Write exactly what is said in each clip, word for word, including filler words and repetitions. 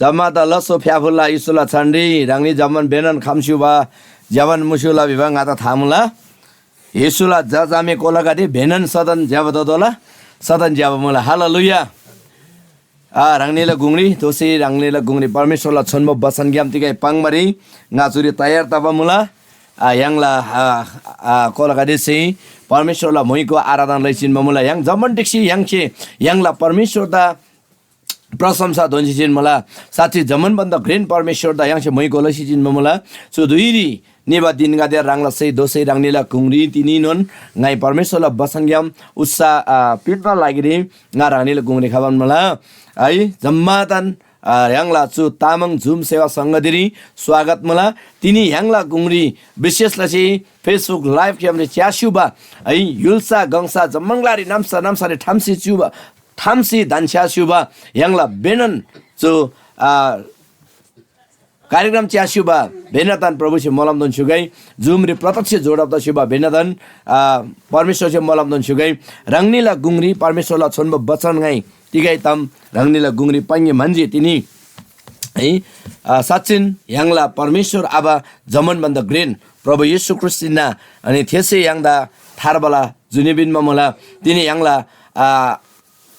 जम्‍मादा लसो फ्‍याफुल्‍ला येशूला छानरी ह्राङनी जम्‍मान बेनन खम्‍स्‍युबा ज्‍यबान मुस्‍युला भिबा ङादा था मुला। येशूला जजामे कोलागदे बेनन सदन ज्‍यबा ततोःला, सदन ज्‍यबा मुला। हालेलुया। आ, ह्राङनीला गुङरी दोःसी ह्राङनीला गुङरी परमेश्‍वरला छोन्‍बो बचनग्‍याम तिगै पाङ्‌बारी ङा चुरी तयार तबा मुला। आ, य्‍हाङला, आ, आ, कोलागदेसे परमेश्‍वरला म्‍हुइको आराधना लैचिन्‍बा मुला। य्‍हाङ जम्‍मान ढिक्‍सी य्‍हाङसे य्‍हाङला परमेश्‍वरदा प्रशंसा दोन्‍सी जिन्‍मुला। साँच्‍ची जम्‍मान भन्‍दा घ्रेन परमेश्‍वरदा य्‍हाङसे म्‍हुइको लसी जिन्‍बा मुला। चु धुइरी निबा धिनगदे ह्राङला सय दोसै ह्राङनीला गुङरी तिनीनोन ङाइ परमेश्‍वरला बचनग्‍याम उत्साह, आ, पिन्‍बा लागिरी ङा ह्राङनीला गुङरी खबान मुला। है, जम्‍मादान, आ, य्‍हाङला चु तामाङ जुम सेवा संगतिरी स्वागत मुला। तिनी य्‍हाङला गुङरी विशेष लसी Facebook live ग्‍यामरी च्‍यास्‍युबा, है, य्‍हुल्‍सा गङसा जम्‍मान ग्‍लारी नाम्‍सा नाम्‍सारी ठाम्‍सी च्‍युबा, ठाम्‍सी धन्‍छ्‌या स्‍युबा य्‍हाङला बेनन चु, आ, कार्यक्रम च्‍यास्‍युबा बेनादन प्रभुसे मोलमदोन स्‍युगै, जुमरी प्रत्यक्ष जोडब तस्‍युबा बेनादन, आ, परमेश्‍वरसे मोलमदोन स्‍युगै, ह्राङनीला गुङरी परमेश्‍वरला छोन्‍बो बचन ङाइ तिगै ताम ह्राङनीला गुङरी पाङ्‌गे म्‍हन्‍जी तिनी। है, आ, साँच्‍चिन य्‍हाङला परमेश्‍वर आबा जम्‍मान भन्‍दा घ्रेन प्रभु येशू ख्रीष्‍ट हिन्‍ना। अनि थेसे य्‍हाङदा थार्बाला जुनी पिन्‍बा मुला। तिनी य्‍हाङला, आ,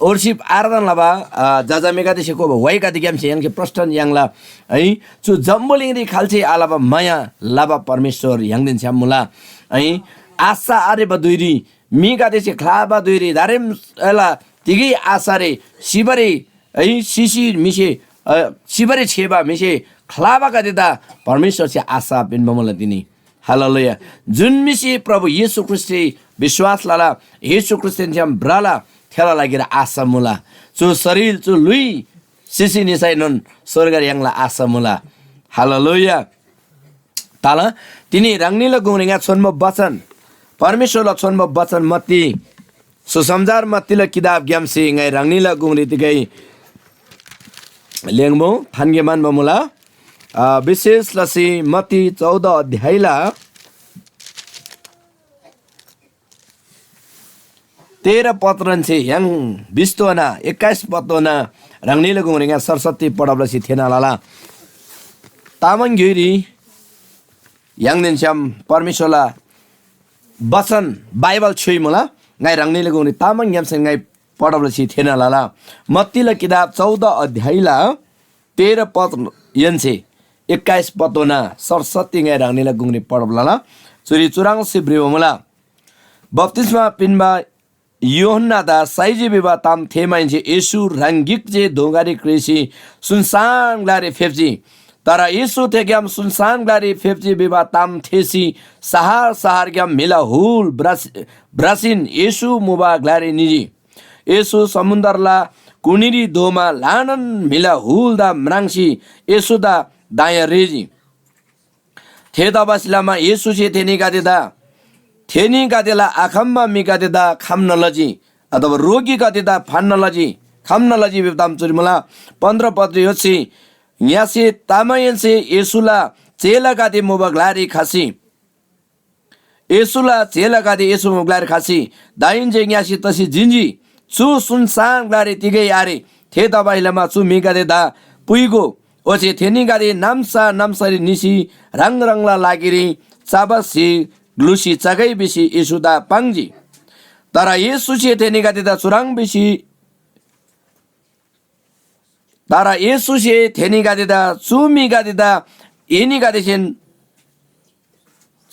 ओर्सिप आराधना लबा, आ, जजामेगदेसे कोबा व्‍हाइगदेग्‍यामसे य्‍हाङसे प्रस्‍टन याङ्ला। है, चु जम्‍बुलिङरी खाल्‍से आलबा माया लबा परमेश्‍वर य्‍हाङदेन छ्‌याम मुला। है, आशा आरेबा धुइरी, म्‍हिगदेसे ख्‍लाबा धुइरी, दारेम एला तिगै आशा रे सिबारी, है, सिसी म्‍हिसे, अ, सिबारी छेबा म्‍हिसे ख्‍लाबागदेदा परमेश्‍वरसे आशा पिन्‍बा मुला तिनी। हालेलुया। जुन म्‍हिसे प्रभु येशू ख्रीष्‍टरी विश्‍वास लला, येशू ख्रीष्‍टदेन छ्‌याम भ्रला, थेला लागिरी आशा मुला। चु शरीर, चु ल्‍हुइ सिसी निसैनोन स्‍वर्गरी याङ्ला आशा मुला। हालेलुया। तर तिनी ह्राङनीला गुङरी ङा छोन्‍बो बचन, परमेश्‍वरला छोन्‍बो बचन मत्ती, सुसमाचार मत्तीला किताबग्‍यामसे ङाइ ह्राङनीला गुङरी तिगै ल्‍याङ्‍बो थान्‍गे म्‍हन्‍बा मुला। अ, विशेष लसी मत्ती चौध अध्यायला तेह्र पत्रन्‍से य्‍हाङ बिसतोःना एक्काइस पत्तोःना ह्राङनीला गुङरी ङा सरसत्ती पढब लसी थेःना लला। तामाङ ग्‍योइरी य्‍हाङदेन छ्‌याम परमेश्‍वरला बचन बाइबल छ्‌योइ मुला। ङाइ ह्राङनीला गुङरी तामाङग्‍यामसेन ङाइ पढब लसी थेःना लला। मत्तीला किताब चौध अध्यायला तेह्र पदहेन्‍से एक्काइस पदोना सरसत्ती ङाइ ह्राङनीला गुङरी पढब लला। चुरी चुह्रङ्‌सी भ्रिबा मुला, बप्‍तिस्‍मा पिन्‍बा यूहन्‍नादा साइजी भिबा ताम थेःमाहेन्‍से येशू ह्राङ गिक जे दोँगारी क्रेःसी सुनसान ग्‍लारी फेप्‍जी। तर येशू थेग्‍याम सुनसान ग्‍लारी फेप्‍जी भिबा ताम थेःसी शहर शहरग्‍याम म्‍हिला हुल भ्रस-, भ्रसीन येशू मुबा ग्‍लारी निजी। येशू समुन्‍द्रला कुनीरी धोमा ल्‍हानान म्‍हिला हुलदा म्राङ्सी येशूदा दया रेःजी। थेतबासेलमा येशूसे थेनीगदेदा, थेनीगदेला आखम्‍बा म्‍हिगदेदा खम्‍ना लजी, अथवा रोगीगदेदा फान्‍ना लजी, खम्‍ना लजी भिबा ताम चुरी मुला। पन्ध्र पत्र योसी ङ्‍यसे तमाहेन्‍से येशूला चेलागदे मुबा ग्‍लारी खसी, येशूला चेलागदे येशू मुबा ग्‍लारी खसी दाहेन्‍से ङ्‍यसे तसी जिन्‍जी। चु सुनसान ग्‍लारी तिगै आरे। थेतबासेलमा चु म्‍हिगदेदा पुइगो, ओच्‍छे थेनीगदे नाम्‍सा नाम्‍सारी निसी ह्राङ ह्राङला लागिरी चबा स्‍हे ग्‍लुसी चगै भिसी येशूदा पाङ्जी। तर येशूसे थेनीगदेदा चुह्रङ् भिसी, तर येशूसे थेनीगदेदा, चु म्‍हिगदेदा एनीगदेसेन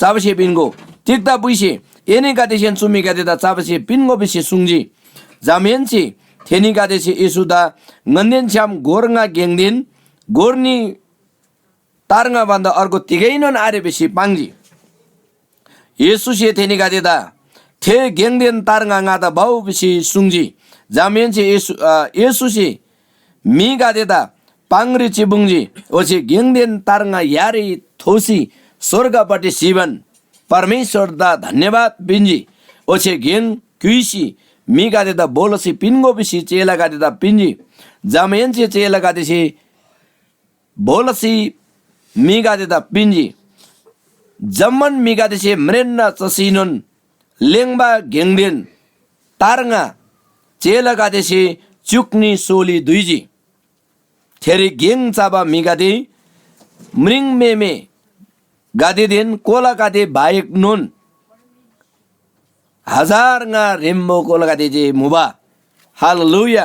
चबा स्‍हे पिन्‍गो। तिग्‍दा पुइसे एनीगदेसेन चु म्‍हिगदेदा चबा स्‍हे पिन्‍गो भिसी सुङ्जी। जमाहेन्‍से थेनीगदेसे येशूदा ङन्‍देन छ्‌याम गोर ङा गेङदेन गोर न्‍ही तार्ङा भन्‍दा अर्गु तिगैनोन आरे भिसी पाङ्जी। येशूसे थेनीगदेदा, "थे गेङदेन तार्ङा ङादा भउ" भिसी सुङ्जी। जमाहेन्‍से येशू, अ, येशूसे म्‍हिगदेदा पाङरी चिपुङ्जी, ओच्‍छे गेङदेन तार्ङा यारी थोसी स्‍वर्गपट्टि सिबान परमेश्‍वरदा धन्‍यवाद पिन्‍जी। ओच्‍छे गेङ क्‍युइसी म्‍हिगदेदा भो लसी पिन्‍गो भिसी चेलागदेदा पिन्‍जी। जमाहेन्‍से चेलागदेसे भो लसी म्‍हिगदेदा पिन्‍जी। जम्‍मान म्‍हिगदेसे म्रेन्‍ना चसीनोन लेङ्बा गेङदेन तार्ङा चेलागदेसे च्‍युक न्‍ही सोली दुइजी। थेरी गेङ चबा म्‍हिगदे, म्रिङम्‍हेमेगदेदेन कोलागदे बाहेकनोन हजार ङा ह्रेम्‍बो कोलागदे जे मुबा। हालेलुया।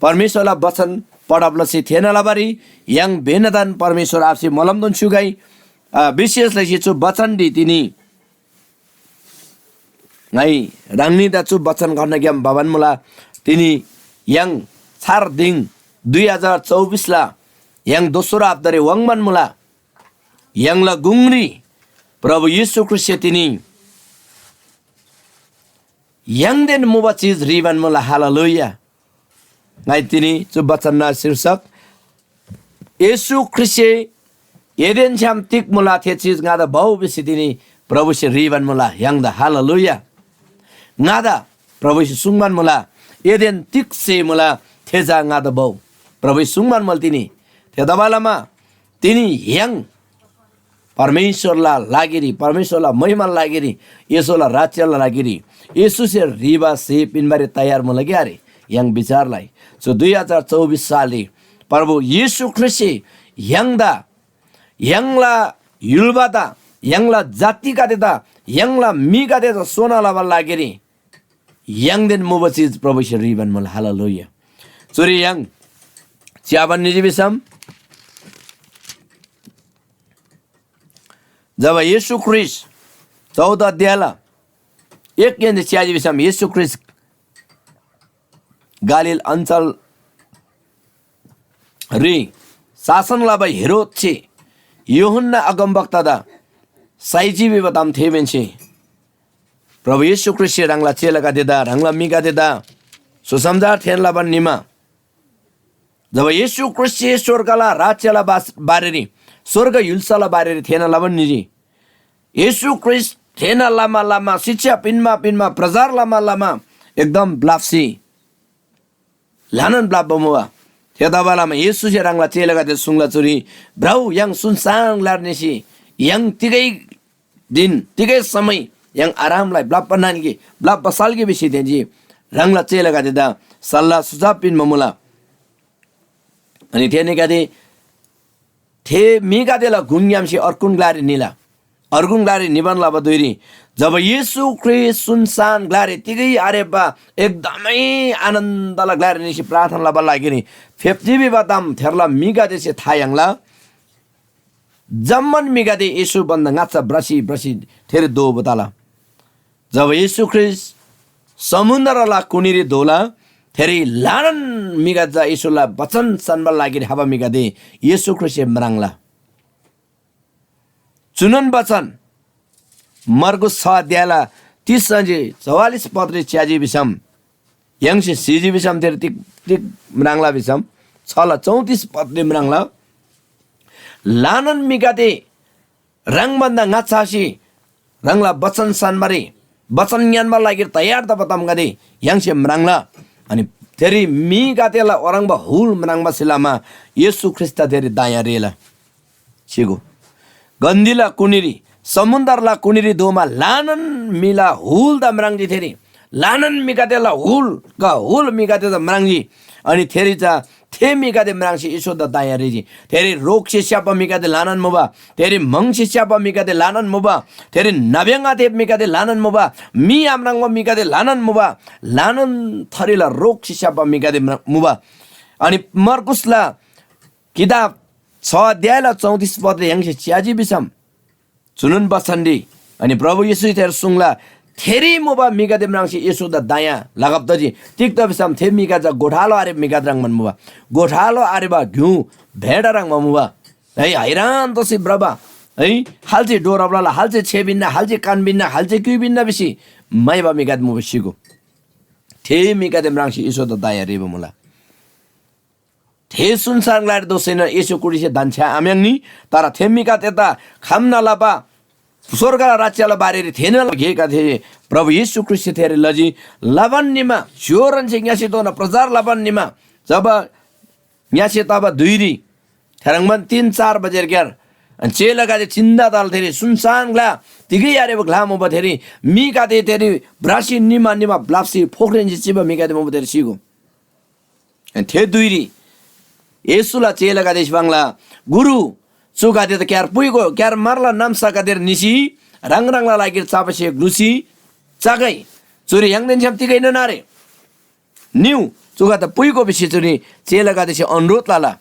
परमेश्‍वरला बचन पढब लसी थेःना लबारी य्‍हाङ भेन्‍नदान परमेश्‍वर आबासे मोलमदेन स्‍युगै। अ, विशेष लसी चु बचनरी तिनी ङाइ ह्राङनीदा चु बचन घण्‍टाग्‍याम भबान मुला। तिनी य्‍हाङ छार दिङ दुई हजार चौबिसला य्‍हाङ दोस्रो हप्तारी वाङ्बान मुला। य्‍हाङला गुङरी प्रभु येशू ख्रीष्‍टसे तिनी य्‍हाङदेन मुबा चिज ह्रीबान मुला। हालेलुया। ङाइ तिनी चु बचनना शीर्षक येशू ख्रीष्‍टसे एदेन छ्‌याम तिग मुला थे चिज ङादा भउ भिसी तिनी प्रभुसे ह्रीबान मुला य्‍हाङदा। हालेलुया। ङादा प्रभुसे सुङ्बान मुला, एदेन तिग स्‍हे मुला थे चा ङादा भउ। प्रभुसे सुङ्बान मुला तिनी। थेतबालमा तिनी य्‍हाङ परमेश्‍वरला लागिरी, परमेश्‍वरला महिमाला लागिरी, येशूला राज्‍यला लागिरी येशूसे ह्रीबा स्‍हे पिन्‍बारी तयार मुला कि आरे? य्‍हाङ विचार लइ। चु दुई हजार चौबिस सालरी प्रभु येशू ख्रीष्‍टसे य्‍हाङदा, य्‍हाङला य्‍हुल्‍बादा, य्‍हाङला जातिगदेदा, य्‍हाङला म्‍हिगदेदा सोना लबाला लागिरी य्‍हाङदेन मुबा चिज प्रभुसे ह्रीबान मुला। हालेलुया। चुरी य्‍हाङ च्‍याबान निजी भिसम, जब येशू ख्रीष्‍ट चौध अध्यायला एकहेन्‍से च्‍याजी भिसम येशू ख्रीष्‍ट गालील अञ्‍चलरी शासन लबा हेरोदसे यूहन्‍ना अगमवक्तादा साइजी भिबा ताम थेःमाहेन्‍से प्रभु येशू ख्रीष्‍टसे ह्राङला चेलागदेदा, ह्राङला म्‍हिगदेदा सुसमाचार थेःना लबान निमा जब येशू ख्रीष्‍टसे स्‍वर्गला राज्‍यला बास-, बारेरी, स्‍वर्ग य्‍हुल्‍साला बारेरी थेःना लबान निजी। येशू ख्रीष्‍ट थेःना लमा लमा, शिक्षा पिन्‍मा पिन्‍मा, प्रचार लमा लमा एकदम ब्‍लाप्‍सी ल्‍हानान ब्‍लाप्‍बा मुबा। थेतबालमा येशूसे ह्राङला चेलागदे सुङला चुरी भ्रउ य्‍हाङ सुनसान ग्‍लारी निसी य्‍हाङ तिगै दिन तिगै समय य्‍हाङ आरामलाई ब्‍लाप्‍बा नान्‍गे, ब्‍लाप्‍बा साल्‍गे भिसी थेन्‍सी ह्राङला चेलागदेदा सल्‍लाह सुझाव पिन्‍बा मुला। अनि थेनीगदे थे म्‍हिगदेला गुङग्‍यामसे अर्गुन ग्‍लारी निला। अर्गुन ग्‍लारी निबान लबा धुइरी जब येशू ख्रीष्‍ट सुनसान ग्‍लारी तिगै आरेप्‍बा एकदमै आनन्‍दला ग्‍लारी निसी प्रार्थना लबाला लागिरी फेप्‍जी भिबा ताम थेरला म्‍हिगदेसे था याङ्ला। जम्‍मान म्‍हिगदे येशू भन्‍दा ङाच्‍छा भ्रसी भ्रसी थेरी दोःबा तला। जब येशू ख्रीष्‍ट समुन्‍द्रला कुनीरी धोला, थेरी ल्‍हानान म्‍हिगदे चा येशूला बचन सान्‍बाला लागिरी खबा म्‍हिगदे येशू ख्रीष्‍टसे म्राङ्ला। चुनोन बचन मर्कूस छ अध्यायला तीस अन्‍छे चौवालिस पदरी च्‍याजी भिसम, य्‍हाङसे सिजी भिसम थेरी तिग तिग म्राङ्ला भिसम, छला चौतिस पदरी म्राङ्ला। ल्‍हानान म्‍हिगदे ह्राङ भन्‍दा ङाच्‍छासी ह्राङला बचन सान्‍बारी, बचन ङ्‌यान्‍बा लागिर तयार तबा तामगदे य्‍हाङसे म्राङ्ला। अनि थेरी म्‍हिगदेला ओह्रङ्बा हुल म्राङ्बासे लमा येशू ख्रीष्‍टदा थेरी दया रेःला। सिगो। गन्‍धीला कुनीरी, समुन्‍द्रला कुनीरी धोमा ल्‍हानान म्‍हिला हुलदा म्राङ्जी थेरी। ल्‍हानान म्‍हिगदेला हुलका हुल म्‍हिगदेदा म्राङ्जी। अनि थेरी चा थे म्‍हिगदे म्राङ्सी येशूदा दया रेःजी। थेरी रोगसे स्‍याप्‍बा म्‍हिगदे ल्‍हानान मुबा, थेरी म्‍हङसे स्‍याप्‍बा म्‍हिगदे ल्‍हानान मुबा, थेरी नाब्‍यङ आथेब म्‍हिगदे ल्‍हानान मुबा, मी आम्राङ्बा म्‍हिगदे ल्‍हानान मुबा, ल्‍हानान थरीला रोगसे स्‍याप्‍बा म्‍हिगदे म्रा-, मुबा। अनि मर्कुसला किताब छ अध्यायला चौतिस पदरी य्‍हाङसे च्‍याजी भिसम, चुनोन बचनरी, अनि प्रभु येशूसे थेरी सुङला थेरी मुबा म्‍हिगदे म्राङ्सी येशूदा दया लगब तजी। तिग्‍दा भिसम थे म्‍हिगदे चा गोठालो आरेबा म्‍हिगदे ह्रङ्‌बान मुबा। गोठालो आरेबा घ्‍युँ भेडा ह्रङ्‌बा मुबा। है, हैरान तसी भ्रबा, है, खाल्‍से डोरब लला, खाल्‍से छे पिन्‍ना, खाल्‍से कान पिन्‍ना, खाल्‍से क्‍युइ पिन्‍ना भिसी म्‍हाइबा म्‍हिगदे मुबा सिगो। थे म्‍हिगदे म्राङ्सी येशूदा दया रेःबा मुला। थे सुनसान ग्‍लारी दोःसैनोन येशू ख्रीष्‍टसे धन्‍छ्‌या आम्‍याङ्‌नी, तर थे म्‍हिगदेदा खम्‍ना लबा स्‍वर्गला राज्‍यला बारेरी थेःना लबा गेगदे प्रभु येशू ख्रीष्‍टसे थेरी लजी। लबान निमा स्‍य्‍होरन्‍से ङ्‍यसेधोना प्रचार लबान निमा जब ङ्‍यसे तबा धुइरी थेह्रङ्बान तीन चार बजेरीक्‍यार चेलागदे चिन्‍दा तला थेरी सुनसान ग्‍ला, तिगै आरेबा ग्‍ला मुबा थेरी म्‍हिगदे थेरी भ्रसी निमा निमा ब्‍लाप्‍सी फोख्रेन्‍सी चिबा म्‍हिगदे मुबा थेरी सिगो। थे धुइरी येशूला चेलागदेसे पाङ्ला, "गुरु, चुगदेदा क्‍यार पुइगो, क्‍यार म्‍हरला नाम्‍सागदेर निसी ह्राङ ह्राङला लागिर चबा स्‍हे ग्‍लुसी चगै। चुरी य्‍हाङदेन छ्‌याम तिगैनोन आरे। निउ, चुगदेदा पुइगो" भिसी चुरी चेलागदेसे अनुरोध लला।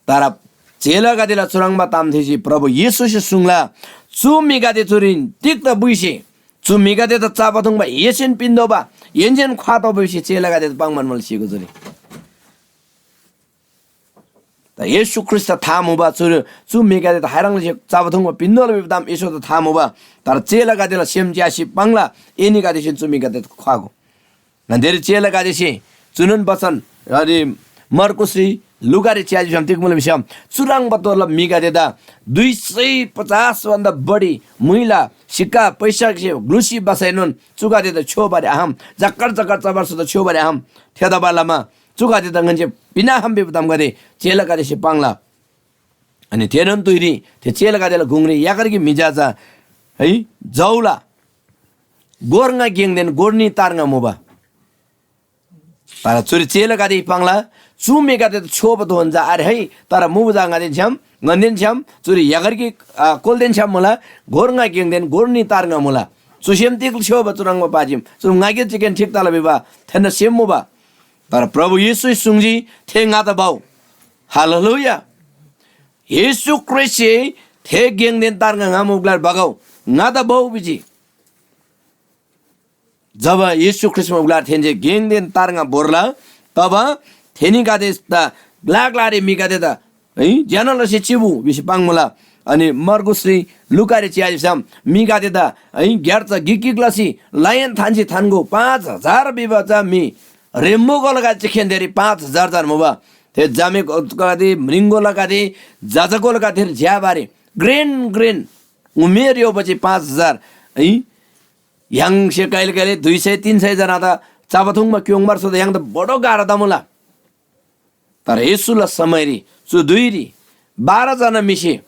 तर चेलागदेला चुह्रङ्बा ताम थेःसी प्रभु येशूसे सुङ्ला, "चु म्‍हिगदे चुरीन तिग्‍दा पुइसे? चु म्‍हिगदेदा चबा थुङ्बा एसेन पिन्‍तोःबा, एन्‍सेन ख्‍वातोःबा" भिसी चेलागदेदा पाङ्‌बान मुला स्‍हीगो चुरी। तर येशू ख्रीष्‍टदा था मुबा, चु, चु म्‍हिगदेदा खाह्रङ् लसी चबा थुङ्बा पिन्‍तोःला भिबा ताम येशूदा था मुबा। तर चेलागदेला सेम च्‍यासी पाङ्ला, "एनीगदेसेन चु म्‍हिगदेदा ख्‍वागो।" दान्‍देरी चेलागदेसे चुनोन बचन, अरे, मर्कुसरी लुकारी च्‍याजी भिसम तिग मुला भिसम, चुह्रङ्बा तोरला म्‍हिगदेदा दुई सय पचास भन्‍दा बढी म्‍हुइला सिक्‍का पैसासे ग्‍लुसी बसैनोन चुगदेदा छ्‌योबारी आखम, जक्‍कर जक्‍कर चबार सुदा छ्‌योबारी आखम। थेतबालमा चुगदेदा ङन्‍से पिनाखम भिबा तामगदे चेलागदेसे पाङ्ला। अनि थेनोन धुइरी थे चेलागदेला गुङरी याकरकी म्‍हि जा चा है जौला गोर ङा गेङदेन गोर न्‍ही तार ङा मुबा। तर चुरी चेलागदे पाङ्ला, चु म्‍हिगदेदा छ्‌योबा धोन जा आरे है, तर मुबा जा ङादेन छ्‌याम, ङन्‍देन छ्‌याम, चुरी याकरकी, आ, कोलदेन छ्‌याम मुला, गोर ङा गेङदेन गोर न्‍ही तार ङा मुला। चुसेन तिग छ्‌योबा चुह्रङ्बा पाजीम, चु ङागे चिकेन ठीक तला भिबा थेन्‍ना सेम मुबा। तर प्रभु येशूसे सुङ्जी, "थे ङादा भउ।" हालेलुया। येशू ख्रीष्‍टसे थे गेङदेन तार ङा ङा मुबा ग्‍लारी भगउ, ङादा भउ भिजी। जब येशू ख्रीष्‍ट मुबा ग्‍लारी थेन्‍से गेङदेन तार ङा भोर्ला, तब थेनीगदेदा ग्‍ला ग्‍लारी म्‍हिगदेदा, है, ज्‍यना लसी चिबु भिसी पाङ्‌मुला। अनि मर्कुसरी लुकारी च्‍याजी भिसम म्‍हिगदेदा, है, ग्‍यार्जा गिक गिक लसी लायन थान्‍सी थान्‍गो, पाँच हजार भिबा चा म्‍हि रेम्‍बो गोलगा चिखेन्‍देरी पाँच हजार जन मुबा। थे जामे गोलगदे, म्रिङ गोलगदे, जजा गोलगदेरी ज्‍याबारी घ्रेन घ्रेन उमेर योबाची पाँच हजार, है, य्‍हाङसे कहिले कहिले दुई सय तीन सय जनादा चबा थुङ्बा क्‍योङ्बार सुदा य्‍हाङदा बडो गाह्रो तमुला। तर येशूला समयरी चु धुइरी बाह्र जना म्‍हिसे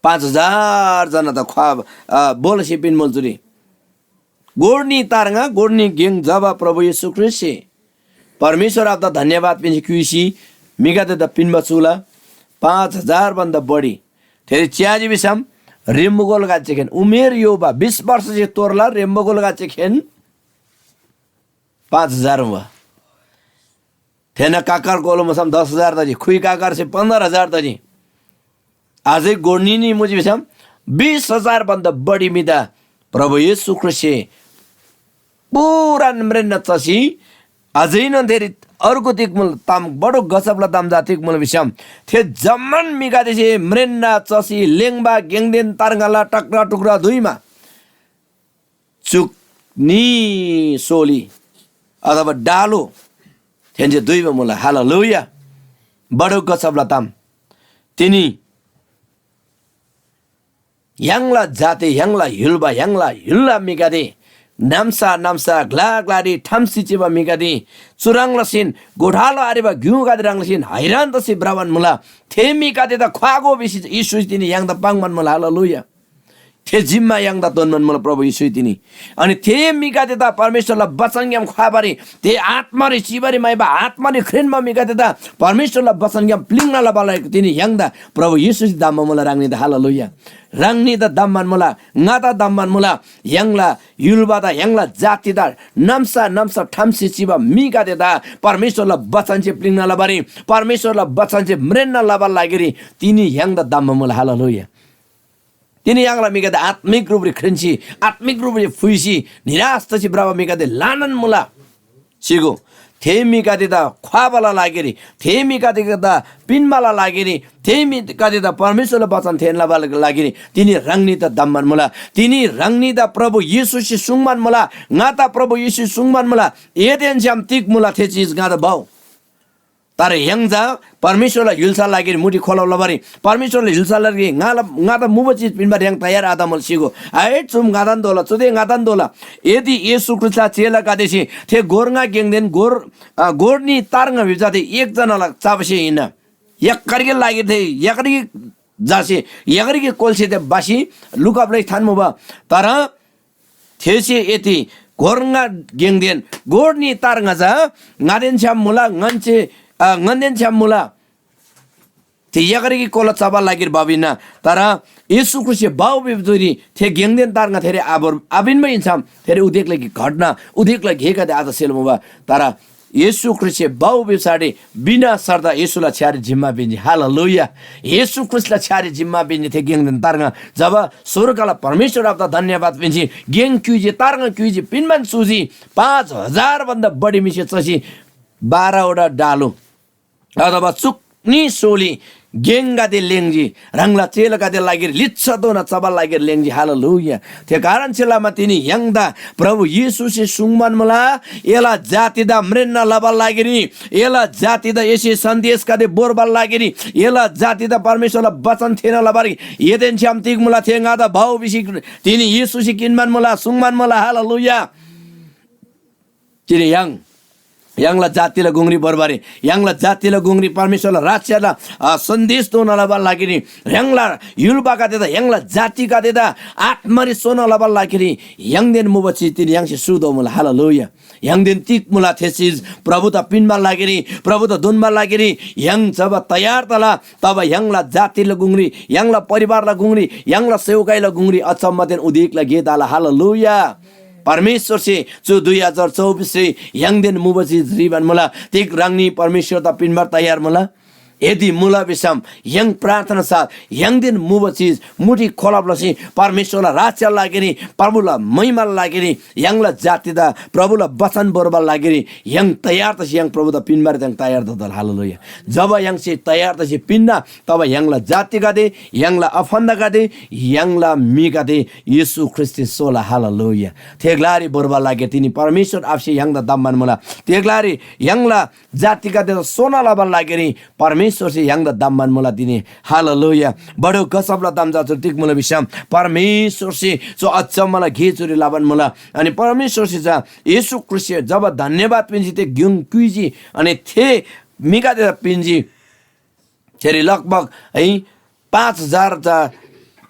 पाँच हजार जनादा ख्‍वा, अ, बोलसे पिन्‍मुल चुरी। गोर न्‍ही तार ङा गोर न्‍ही गेङ जबा प्रभु येशू ख्रीष्‍टसे परमेश्‍वर आबादा धन्‍यवाद पिन्‍सी क्‍युइसी म्‍हिगदेदा पिन्‍बा चुला पाँच हजार भन्‍दा बढी। थेरी च्‍याजी भिसम रेम्‍बो गोलगदेखेन उमेर योबा बिस वर्षसे तोरला रेम्‍बो गोलगदेखेन पाँच हजार मुबा। थेना काकर कोलो मुसम दस हजार तजी, खुइ काकरसे पन्ध्र हजार तजी। अझै गोर्निनी मुजी भिसम बिस हजार भन्दा बढी म्‍हिदा प्रभु येशू ख्रीष्‍टसे पुरान म्रेन्‍ना चसी अझैनोन थेरी अर्को तिग मुल ताम, बडो गजबला ताम जा तिग मुल भिसम थे जम्‍मान म्‍हिगदेसे म्रेन्‍ना चसी लेङ्बा गेङदेन तार्ङाला टक्रा टुक्रा धुइमा चुक न्‍ही सोली अथवा डालो थेन्‍से दुइबा मुला। हालेलुया। बडो गजबला ताम। तिनी य्‍हाङला जाति, य्‍हाङला य्‍हुल्‍बा, य्‍हाङला य्‍हुलला म्‍हिगदे, नाम्‍सा नाम्‍सा, ग्‍ला ग्‍लारी ठाम्‍सी चिबा म्‍हिगदे, चुह्रङ् लसीन गोठालो आरेबा ग्‍युगदे ह्रङ् लसीन हैरान तसी भ्रबान मुला। थे म्‍हिगदेदा ख्‍वागो भिसी येशूसे तिनी य्‍हाङदा पाङ्‌बान मुला। हालेलुया। थे जिम्‍मा य्‍हाङदा तोन्‍बान मुला प्रभु येशूसे तिनी। अनि थे म्‍हिगदेदा परमेश्‍वरला बचनग्‍याम ख्‍वाबारी, थे आत्‍मारी चिबारी म्‍हाइबा, आत्‍मारी ख्रेन्‍बा म्‍हिगदेदा परमेश्‍वरला बचनग्‍याम प्‍लिङ्ना लबाला तिनी य्‍हाङदा प्रभु येशूसे धम्‍बा मुला। ह्राङनीदा हालेलुया। ह्राङनीदा धम्‍बान मुला, ङादा धम्‍बान मुला। य्‍हाङला य्‍हुल्‍बादा, य्‍हाङला जातिदा, नाम्‍सा नाम्‍सा ठाम्‍सी चिबा म्‍हिगदेदा परमेश्‍वरला बचनसे प्‍लिङ्ना लबारी, परमेश्‍वरला बचनसे म्रेन्‍ना लबाला लागिरी तिनी य्‍हाङदा धम्‍बा मुला। हालेलुया। तिनी य्‍हाङला म्‍हिगदे आत्‍मिक रूपरी ख्रिन्‍सी, आत्‍मिक रूपरी फुइसी निराश तसी भ्रबा म्‍हिगदे ल्‍हानान मुला। सिगो, थे म्‍हिगदेदा ख्‍वाबाला लागिरी, थे म्‍हिगदेदा पिन्‍बाला लागिरी, थे म्‍हिगदेदा परमेश्‍वरला बचन थेःना लबाला लागिरी तिनी ह्राङनीदा धम्‍बान मुला। तिनी ह्राङनीदा प्रभु येशूसे सुङ्बान मुला, ङादा प्रभु येशूसे सुङ्बान मुला, एदेन छ्‌याम तिग मुला थे चिज ङादा भउ। तर य्‍हाङ चा परमेश्‍वरला य्‍हुल्‍साला लागिरी मुठी खोलब लबारी, परमेश्‍वरला य्‍हुल्‍साला लागिरी ङाला, ङादा मुबा चिज पिन्‍बारी य्‍हाङ तयार आतमल सिगो। आए, चुम ङादान दोला, चुदे ङादान दोला। यदि येशू ख्रीष्‍टला चेलागदेसे थे गोर ङा गेङदेन गोर, अ, गोर न्‍ही तार ङा भिबा चा थे एकजनाला चाबसे हिन्‍ना। यक्‍करगे लागिरी थे यक्‍करगे झासे यक्‍करगे कोल्‍से थे बासी लुकब लसी थान्‍मुबा। तर थेसे यति गोर ङा गेङदेन गोर न्‍ही तार ङा चा ङादेन छ्‌याम मुला, ङन्‍से, अ, ङन्‍देन छ्‌याम मुला। थे यगरकी कोला चबा लागिर भब हिन्‍ना, तर येशू ख्रीष्‍टसे भउ भिबा धुइरी थे गेङदेन तार ङा थेरी आभोर आपिन्‍बा हिन्‍सम थेरी उदेकला गे घटना, उदेकला गेगदे अझ सेल मुबा। तर येशू ख्रीष्‍टसे भउ भिबा साडी बिना शर्त येशूला छ्‌यारी जिम्‍मा पिन्‍जी। हालेलुया। येशू ख्रीष्‍टला छ्‌यारी जिम्‍मा पिन्‍जी थे गेङदेन तार ङा। जब स्‍वर्गला परमेश्‍वर आबादा धन्‍यवाद पिन्‍सी गेङ क्‍युइजी, तार ङा क्‍युइजी, पिन्‍बान चुजी, पाँच हजार भन्दा बढी म्‍हिसे चसी बाह्रवटा डालु अथवा चुक्नी सोली गेङगदे लेङ्जी, ह्राङला चेलागदे लागिर लिच्‍छाधोना चबा लागिर लेङ्जी। हालेलुया। थे कारणसे लमा तिनी य्‍हाङदा प्रभु येशूसे सुङ्बान मुला, एला जातिदा म्रेन्‍ना लबा लागिरी, एला जातिदा एसे सन्देशगदे भोर्बा लागिरी, एला जातिदा परमेश्‍वरला वचन थेःना लबारी एदेन छ्‌याम तिग मुला थे ङादा भउ भिसी तिनी येशूसे किन्‍बान मुला, सुङ्बान मुला। हालेलुया। तिनी य्‍हाङ य्‍हाङला जातिला गुङरी भोर्बारी, य्‍हाङला जातिला गुङरी परमेश्‍वरला राज्‍यला, अ, सन्देश तोःना लबा लागिरी, य्‍हाङला य्‍हुलबागदेदा, य्‍हाङला जातिगदेदा आत्‍मारी सोना लबा लागिरी य्‍हाङदेन मुबा चिज तिनी य्‍हाङसे सुतोःमुला। हालेलुया। य्‍हाङदेन तिग मुला थे चिज प्रभुदा पिन्‍बा लागिरी, प्रभुदा दोन्‍बा लागिरी य्‍हाङ जब तयार तला, तब य्‍हाङला जातिला गुङरी, य्‍हाङला परिवारला गुङरी, य्‍हाङला सेवकाईला गुङरी अचम्‍मदेन उदेकला गे तला। हालेलुया। परमेश्‍वरसे चु दुई हजार चौबिसरी य्‍हाङदेन मुबा चिज ह्रीबान मुला। तिग ह्राङनी परमेश्‍वरदा पिन्‍बार तयार मुला? यदि मुला भिसम य्‍हाङ प्रार्थना साथ य्‍हाङदेन मुबा चिज मुठी खोलब लसी परमेश्‍वरला राज्‍यला लागिरी, प्रभुला महिमाला लागिरी, य्‍हाङला जातिदा प्रभुला बचन भोर्बाला लागिरी य्‍हाङ तयार तसी य्‍हाङ प्रभुदा पिन्‍बारी य्‍हाङ तयार ततल। हालेलुया। जब य्‍हाङसे तयार तसी पिन्‍ना, तब य्‍हाङला जातिगदे, य्‍हाङला अफन्‍दागदे, य्‍हाङला म्‍हिगदे येशू ख्रीष्‍टसे सोला। हालेलुया। थे ग्‍लारी भोर्बा लागिरी तिनी परमेश्‍वर आबासे य्‍हाङदा दम्‍बान मुला। थे ग्‍लारी य्‍हाङला जातिगदेदा सोना लबाला लागिरी परमेश्‍वरसे य्‍हाङदा दम्‍बान मुला तिनी। हालेलुया। बडो गजबला ताम चा चु तिग मुला भिसम परमेश्‍वरसे चु अचम्‍मला गे चुरी लबान मुला। अनि परमेश्‍वरसे चा येशू ख्रीष्‍टसे जब धन्‍यवाद पिन्‍सी थे गेङ क्‍युइजी, अनि थे म्‍हिगदेदा पिन्‍जी। थेरी लगभग है पाँच हजार चा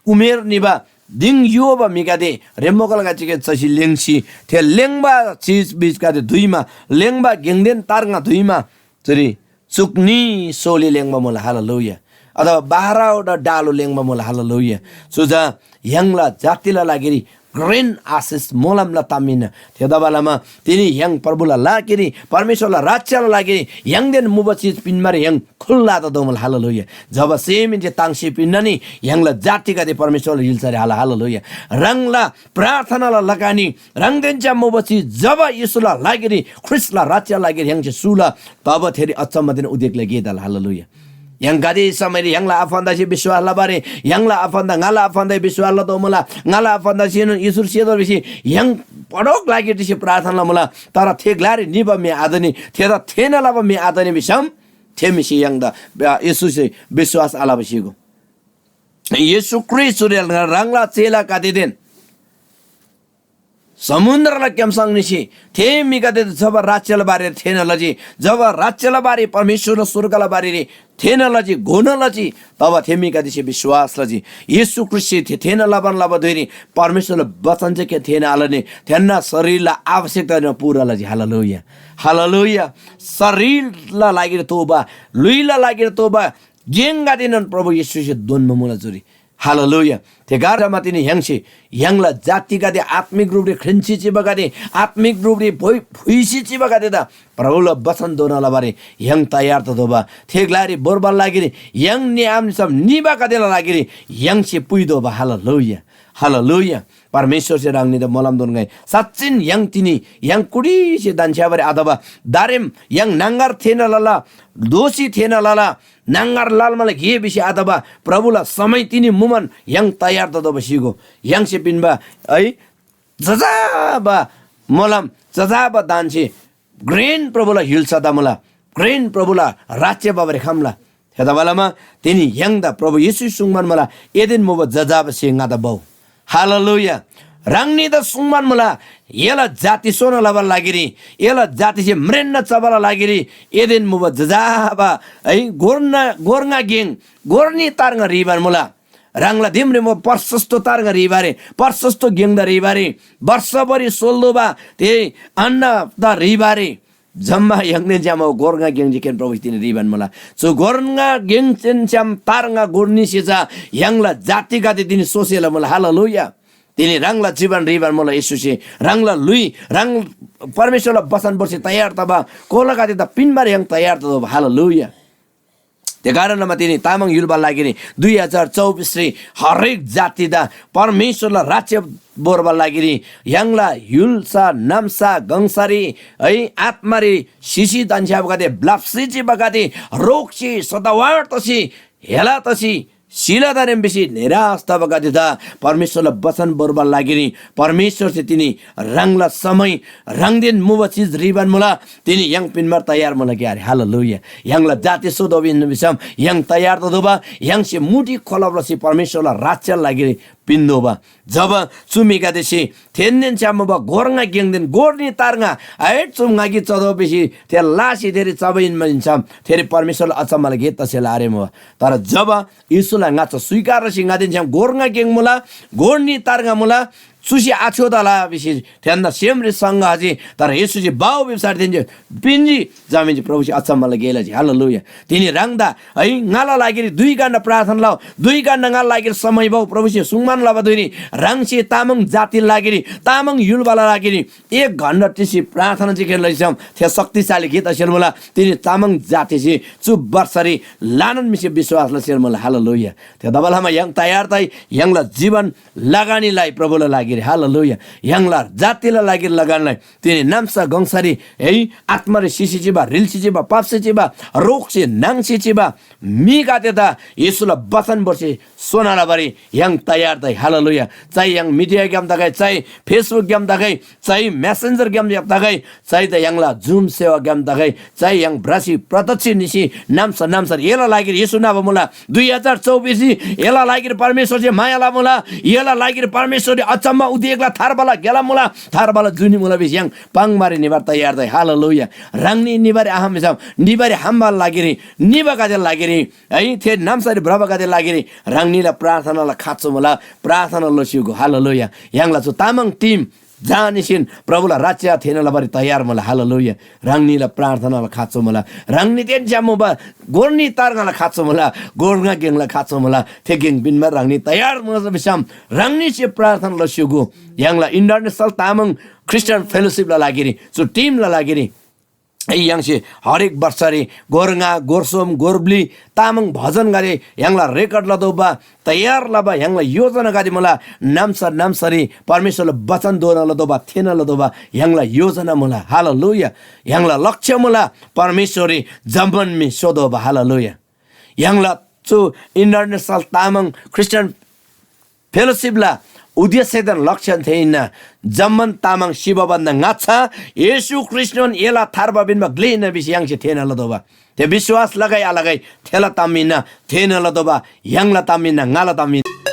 उमेर निबा दिङ युबा म्‍हिगदे रेमोकलगदेसे चसी लेङ्सी, थे लेङ्बा चिजबिजगदे धुइमा, लेङ्बा गेङदेन तार्ङा धुइमा चुरी चुक्नी सोली लेङ्बा मुला। हालेलुया। अथवा बाह्रवटा डालो लेङ्बा मुला। हालेलुया। चु चा य्‍हाङला जातिला लागिरी घ्रेन आशिष मोलमला ताम हिन्‍ना। थेतबालमा तिनी य्‍हाङ प्रभुला लागिरी, परमेश्‍वरला राज्‍यला लागिरी य्‍हाङदेन मुबा चिज पिन्‍बारी य्‍हाङ खुल्‍ला ततोःमुला। हालेलुया। जब सेमहेन्‍से ताङ्सी पिन्‍ना नि य्‍हाङला जातिगदे परमेश्‍वरला य्‍हुल्‍सारी हाला। हालेलुया। ह्राङला प्रार्थनाला लगानी ह्राङदेन छ्‌याम मुबा चिज जब येशूला लागिरी, ख्रीष्‍टला राज्‍यला लागिरी य्‍हाङसे सुला, तब थेरी अचम्‍मदेन उदेकला गे तला। हालेलुया। य्‍हाङ गाते समयरी य्‍हाङला आफन्‍दासे विश्‍वास लबारी, य्‍हाङला आफन्‍दा ङाला आफन्‍दासे विश्‍वास लतोःमुला, ङाला आफन्‍दासेनोन येशूरी सेतोःला भिसी य्‍हाङ पढोक लागिर चिसी प्रार्थना लमुला। तर थे ग्‍लारी निबा म्‍हि आतनी, थेदा थेःना लबा म्‍हि आतनी भिसम थे म्‍हिसे य्‍हाङदा, आ, येशूसे विश्‍वास आलबा स्‍हीगो। येशू ख्रीष्‍ट चुरी ह्राङला चेलागदेदेन समुन्‍द्रला क्‍याम्‍सङ निसी थे म्‍हिगदेदा जब राज्‍यला बारेरी थेःना लजी, जब राज्‍यला बारे परमेश्‍वरला स्‍वर्गला बारेरी थेःना लजी, घोना लजी, तब थे म्‍हिगदेसे विश्‍वास लजी। येशू ख्रीष्‍टसे थे थेःना लबान लबा धुइरी परमेश्‍वरला बचन जे के थेःना आलनी, थेन्‍ना शरीरला आवश्यकता पूरा लजी। हालेलुया। हालेलुया। शरीरला लागिरी तोःबा, ल्‍हुइला लागिरी तोःबा गेङगदेएनोन प्रभु येशूसे दोन्‍बा मुला चुरी। हालेलुया। थे गारमा तिनी य्‍हाङसे य्‍हाङला जातिगदे आत्‍मिक रूपरी ख्रिन्‍सी चिबागदे, आत्‍मिक रूपरी भोइ-, फुइसी चिबागदेदा प्रभुला बचन दोना लबारी य्‍हाङ तयार ततोःबा। थे ग्‍लारी भोर्बाला लागिरी य्‍हाङ निआम निसम निबागदेला लागिरी य्‍हाङसे पुइतोःबा। हालेलुया। हालेलुया। परमेश्‍वरसे ह्राङनीदा मोलम दोन्‍गै। साँच्‍चिन य्‍हाङ तिनी य्‍हाङ कुटिसी धन्‍छ्‌याबारी अथवा दारेम य्‍हाङ न्‍हङगर थेःना लला, दोःसी थेःना लला, न्‍हङगर लालमाला गे भिसी अथवा प्रभुला समय तिनी मुमान य्‍हाङ तयार ततोःबा स्‍हीगो। य्‍हाङसे पिन्‍बा है जजाबा मोलम, जजाबा दानसे घ्रेन प्रभुला य्‍हुल्‍सा तमुला, घ्रेन प्रभुला राज्‍य भबारी खम्‍ला। थेतबालमा तिनी य्‍हाङदा प्रभु येशू सुङ्बान मुला, एदेन मुबा जजाबा स्‍हे ङादा भउ। हालेलुया। ह्राङनीदा सुङ्बान मुला, एला जाति सोना लबाला लागिरी, एला जातिसे म्रेन्‍ना चबाला लागिरी एदेन मुबा जजाबा है गोर्ना, गोर्ङा गेङ, गोर्नी तार्ङा ह्रीबान मुला। ह्राङला दिमरी मुबा प्रशस्त तार्ङा ह्रीबारी, प्रशस्त गेङदा ह्रीबारी, वर्षभरि सोल्दोबा ते अन्‍नदा ह्रीबारी, जम्‍मा य्‍हाङदेन छ्‌याम गोर ङा गेङ जे खेन प्रभुसे तिनी ह्रीबान मुला। चु गोर ङा गेङसेन छ्‌याम तार्ङा गोर न्‍हीसे चा य्‍हाङला जातिगदे तिनी सोसेला मुला। हालेलुया। तिनी ह्राङला जीवन ह्रीबान मुला। येशूसे ह्राङला ल्‍हुइ, ह्राङ परमेश्‍वरला बचन भोर्सी तयार तबा कोलागदेदा पिन्‍बारी य्‍हाङ तयार ततोःबा। हालेलुया। थे कारण लमा तिनी तामाङ य्‍हुलबा लागिरी दुई हजार चौबिसरी हरेक जातिदा परमेश्‍वरला राज्‍य भोर्बा लागिरी य्‍हाङला य्‍हुल्‍सा, नाम्‍सा, गङसारी है, आत्‍मारी सिसी धन्‍छ्‌याबागदे, ब्‍लाप्‍सी चिबागदे, रोगसे सतावार तसी, हेला तसी, सिला तारेम भिसी निराश तबागदेदा परमेश्‍वरला बचन भोर्बा लागिरी परमेश्‍वरसे तिनी ह्राङला समय, ह्राङदेन मुबा चिज ह्रीबान मुला। तिनी य्‍हाङ पिन्‍बार तयार मुला क्‍यारे। हालेलुया। य्‍हाङला जाति सोतोःबा हिन्‍ना भिसम य्‍हाङ तयार ततोःबा, य्‍हाङसे मुठी खोलब लसी परमेश्‍वरला राज्‍यला लागिरी पिन्‍तोःबा। जब चु म्‍हिगदेसे थेन्‍देन छ्‌याम मुबा गोर ङा गेङदेन गोर न्‍ही तार ङा, आइट चुम ङा कि चतोः भिसी थे लासी थेरी चबा हिन्‍बा हिन्‍सम थेरी परमेश्‍वरला अचम्‍मला गे तसेला आरेमुबा। तर जब येशूला ङाच्‍छा स्‍वीकार लसी ङादेन छ्‌याम गोर ङा गेङ मुला, गोर न्‍ही तार ङा मुला, चुसे आछ्‌यो तला भिसी थेन्‍दा सेमरी सङ्घ हजी। तर येशूसे बाउ भिप्‍सार थेन्‍से पिन्‍जी। जमाहेन्‍से प्रभुसे अचम्‍मला गे लजी। हालेलुया। तिनी ह्राङदा है ङाला लागिरी दुई घण्‍टा प्रार्थना लउ, दुई घण्‍टा ङाला लागिरी समय भउ, प्रभुसे सुङ्मान लबा धुइरी ह्राङसे तामाङ जातिला लागिरी, तामाङ य्‍हुलबाला लागिरी एक घण्‍टा टिसी प्रार्थना जे खेर लैछ्‌याम थे शक्तिशाली गे तसेल मुला। तिनी तामाङ जातिसे चु वर्षरी लानन मिसे विश्वास लसेल मुला। हालेलुया। थेतबालमा य्‍हाङ तयार तइ, य्‍हाङला जीवन लगानी लइ प्रभुला लागिरी। हालेलुया। य्‍हाङला जातिला लागिरी लगान लइ। तिनी नाम्‍सा गङसारी है आत्‍मारी सिसी चिबा, रिल्‍सी चिबा, पाप्‍सी चिबा, रोगसे नाङ्सी चिबा म्‍हिगदेदा येशूला बचन भोर्सी सोना लबारी य्‍हाङ तयार तइ। हालेलुया। चाहे य्‍हाङ मिडियाग्‍याम तगै, चाहे Facebook ग्‍याम तगै, चाहे Messenger ग्‍याम तगै, चाहे त य्‍हाङला Zoom सेवाग्‍याम तगै, चाहे य्‍हाङ भ्रसी प्रत्यक्ष निसी नाम्‍सा नाम्‍सार एला लागिर येशू नाबा मुला। दुई हजार चौबिस एला लागिर परमेश्‍वरसे माया लबा मुला। एला लागिर परमेश्‍वरले अचम्‍म उदेकला थार्बाला गेला मुला। थार्बाला जुनी मुला भिसी य्‍हाङ पाङ्‌बारी निबार तयार तइ। हालेलुया। ह्राङनी निबारी आहाम भिसम निबारी हाम्‍बाला लागिरी, निबागदेला लागिरी, है, थे नाम्‍सारी भ्रबागदेला लागिरी ह्राङनीला प्रार्थनाला खाँचो मुला। प्रार्थना लस्‍युगो। हालेलुया। य्‍हाङला चु तामाङ टिम जानिसिन प्रभुला राज्‍य थेःना लबारी तयार मुला। हालेलुया। ह्राङनीला प्रार्थनाला खाँचो मुला। ह्राङनीदेन छ्‌याम मुबा गोर न्‍ही तार ङाला खाँचो मुला। गोर ङा गेङला खाँचो मुला। थे गेङ पिन्‍बा ह्राङनी तयार मुला भिसम ह्राङनीसे प्रार्थना लस्‍युगो। य्‍हाङला International तामाङ Christian Fellowshipला लागिरी, चु टिमला लागिरी य्‍हाङसे हरेक वर्षरी गोर ङा, गोर सोम, गोर ब्‍लि तामाङ भजनगदे य्‍हाङला record लतोःबा, तयार लबा य्‍हाङला योजनागदे मुला। नाम्‍सा नाम्‍सारी परमेश्‍वरला बचन दोना लतोःबा, थेःना लतोःबा य्‍हाङला योजना मुला। हालेलुया। य्‍हाङला लक्ष्य मुला परमेश्‍वररी जम्‍मान म्‍हि सोतोःबा। हालेलुया। य्‍हाङला चु International तामाङ Christian Fellowshipला उद्देश्यदेन लक्ष्य थे हिन्‍ना, जम्‍मान तामाङ सिबा भन्‍दा ङाच्‍छा येशू ख्रीष्‍टनोन एला थार्बा पिन्‍बा ग्‍ले हिन्‍ना भिसी य्‍हाङसे थेःना लतोःबा। थे विश्‍वास लगै आलगै थेला ताम हिन्‍ना, थेःना लतोःबा य्‍हाङला ताम हिन्‍ना, ङाला ताम हिन्‍ना।